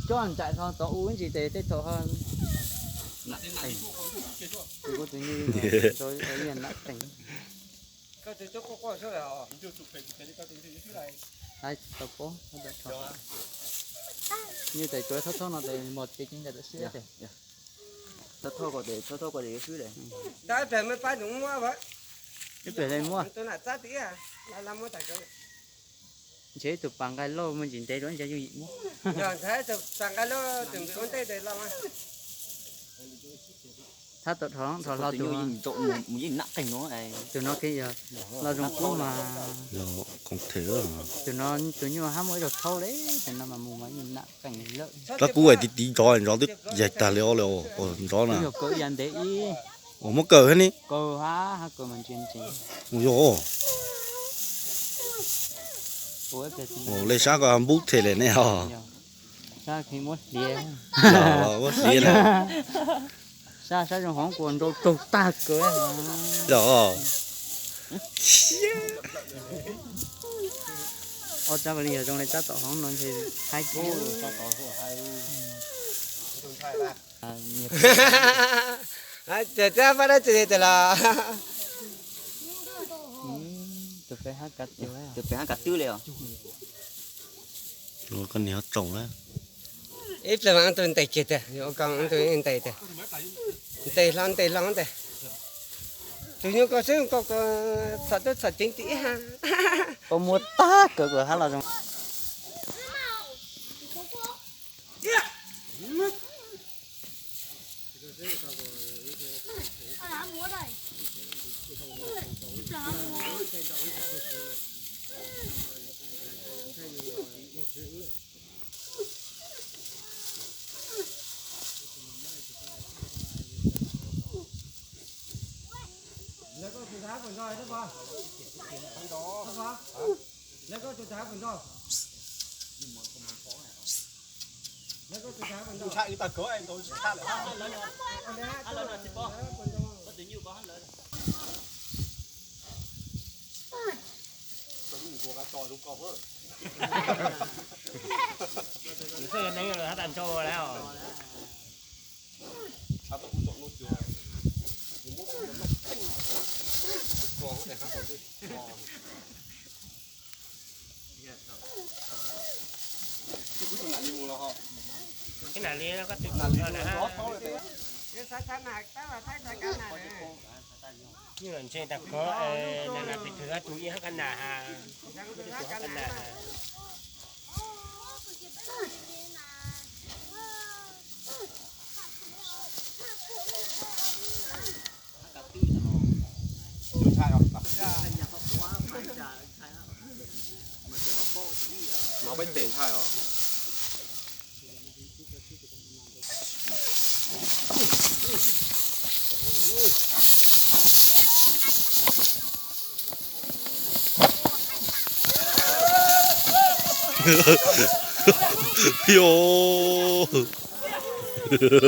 Coj ntsais ho tod u ib ntsis tes tej thaum ho. Kuv tus nyuj ib yam nam qees. Tau pob, nyuj tes tsuav thob thob no tes mos ces ceev ntais tam siab tes. Thob thob ko tes, thob thob ko tes yuav swb tes. Ib pliag le muab. Ntshe ib tug pas nqaij loj muaj ntsis ntev dua ntshe yeej yim muab. Thab tau dhos dhos hlo tus, tus no kev yog los zoo kub mas. Tus no tus nyuj hab muaj ib zaug thaub li, tus no mas mus mas yeej nam qees lawm. Dab kub es tiv tiv ntsov ntsov twb yaig tag li os li os ntsov na. Yog kaw ib yav ntev ib. Uas muab kaw hab ni. Kaw hab hab kaw mas ntsia ntsees. Mus yog. Ua le sab ko npub them li ne os. Sab muab hliav. Muab hliav na. Sab sab zoo hov kuas nrau raug tag kawg. Ob tsab li yog zoo li tsab tom hov no ntshe haib kub. Ces tsab pab dab tsi tes los. Tus pem hab kav twg, tus pem hab kav twb li os. Koj niag tsaus na. Ib pliag mas tus ntes kiag tiag, tus ntes tiag. Ntes hlo ntes hlo ntes. Tus nyuj ko xwb ko txhom tub txhom ceev tim ib ha. Koj muab tag kawg kawg hab los zoo. Ib nam li koj twb tau na. Nyuj los ntshe tag kov, na pem twg tus ib hab kab nas has, tus hab kab nas has. Mov peb tes ntshai os. Yo.